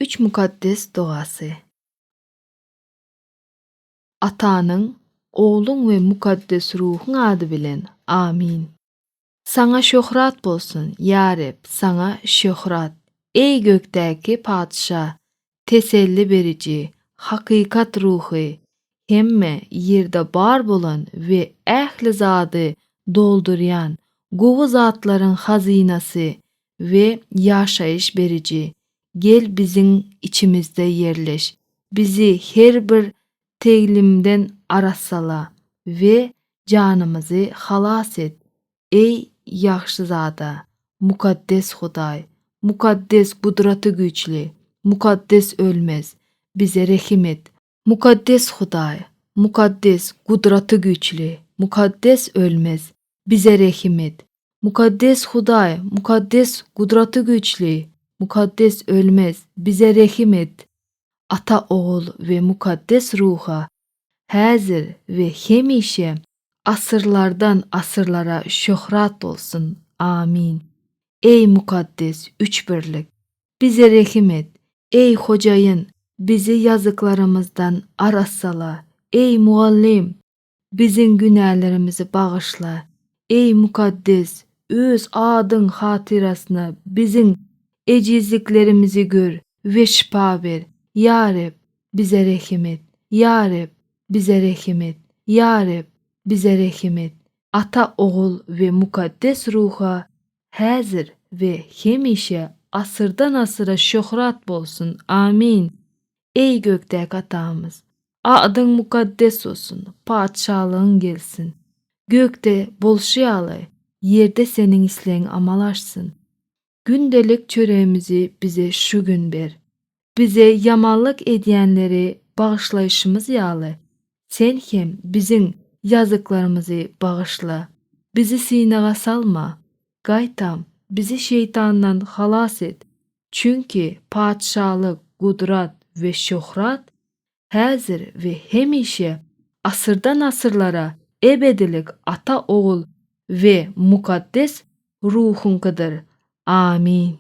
Üç mukaddes dogasy. Atanyň, Ogluň we Mukaddes Ruhuň ady bilen. Amin. Saňa şöhrat bolsun, ýa Reb, Saňa şöhrat! Eý gökdäki Patyşa, teselli beriji, hakykat Ruhy, hemme ýerde bar bolan we ähli zady doldurýan, gowy zatlaryň hazynasy we ýaşaýyş beriji, gel biziň içimizde ýerleş, bizi her bir teglimden arassala we janymyzy halas et, eý ýagşyzada, mukaddes Hudaý, mukaddes Gudratygüýçli, mukaddes Ölmez, bize rehim et, Mukaddes Hudaý, mukaddes Gudratygüýçli, mukaddes Ölmez, bize rehim et. Mukaddes Hudaý, mukaddes Gudratygüýçli, mukaddes Ölmez, bize rehim et. Ata, Ogul we Mukaddes Ruha, häzir we hemişe, asyrlardan asyrlara şöhrat bolsun. Amin. Eý mukaddes Üçbirlik, bize rehim et. Eý Hojaýyn, bizi ýazyklarymyzdan arassala. Eý Mugallym, biziň günälerimizi bagyşla. Eý Mukaddes, Öz adyň hatyrasyna biziň ejizliklerimizi gör we şypa ber. Ýa Reb, bize rehim et. Ýa Reb, bize rehim et. Ýa Reb, bize rehim et. Ata, Ogul we Mukaddes Ruha häzir we hemişe asyrdan-asyra şöhrat bolsun. Amin. Eý gökdäki Atamyz! Adyň mukaddes bolsun, Patyşalygyň gelsin. Gökde bolşy ýaly, ýerde Seniň islegiň amal aşsyn. Gündelik çöregimizi bize şu gün ber. Bize ýamanlyk edýänleri bagyşlaýşymyz ýaly, Sen hem biziň ýazyklarymyzy bagyşla. Bizi synaga salma, gaýtam, bizi şeýtandan halas et. Çünki patyşalyk, gudrat we şöhrat häzir we hemişe, asyrdan-asyrlara ebedilik Ata, Ogul we Mukaddes Ruhuňkydyr. Amin.